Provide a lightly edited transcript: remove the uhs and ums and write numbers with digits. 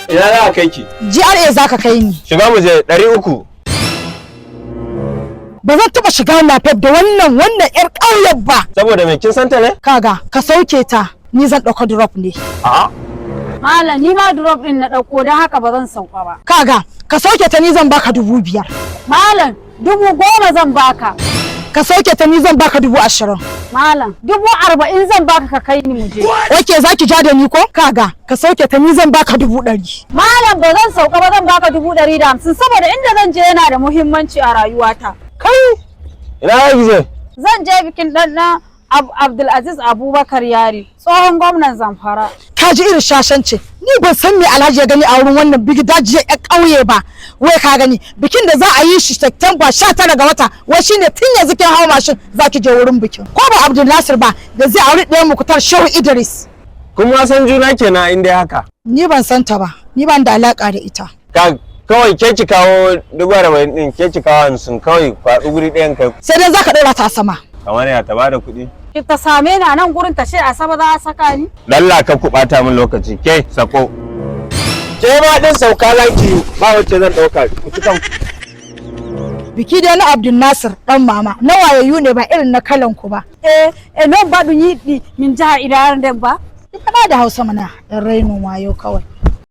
Ina za a kai ki? GRA za ka kai ni. Shiga mu je, 300. Ba zan taɓa shiga Napep da wannan 'yar ƙauyen ba. Saboda me, kin santa ne? Kaga, ka sauke ta, ni zan ɗauka drop ne. A'a. Malam, ni ma drop din na ɗauko, don haka ba zan sauka ba. Kaga, ka sauke ta, ni zan baka 5,000. Malam, 10,000 zan baka. Ka sauke ta, ni zan baka 20,000. Malam, 40,000 zan baka ka kai ni mu je. Okay, za ki ja da ni ko? Kaga, ka sauke ta, ni zan baka 100,000. Malam, ba zan sauka ba, zan baka 150,000 saboda inda zan je yana da muhimmanci a rayuwata. Kai! Ina za ki je? Zan je bikin ɗan ɗan Abdulaziz Abubakar Yari, tsohon gwamnan Zamfara. Ka ji irin shashanci. Ni ban san me Alhaji ya gani a wurin wannan bigidajiyar 'yar ƙauye ba. Wai ka gani bikin da za a yi shi September 19 ga wata, wai shine tun yanzu kin hau mashin za ki je wurin bikin. Ko ba Abdul Nasir ba da zai auri ɗayan Muktar Shehu Idris. Kun ma san juna kenan in dai haka. Ni ban san ta ba, ni ban da alaka da ita. Ka kawai ke ki kawo 40,000 ɗin, ke ki kawo 50, kawai faɗi guri ɗayan kai. Sai dai za ka ɗora ta a sama. Kamar ya ta bada kuɗi. Ki ta same ni a nan gurin ta ce a sama za a saka ni. Lalla ka ku ɓata min lokaci, ke sako. Ke ma ɗin sauka zaki, ba wacce zan ɗauka, ku ci kanku. Biki dai na Abdul Nasir ɗan mama na wayayyu ne, ba irin na kalan ku ba. Eh, eh, non ba ɗum yiɗi min jaha idan nden ba. Ki faɗa da Hausa mana, ɗan rainin wayo kawai.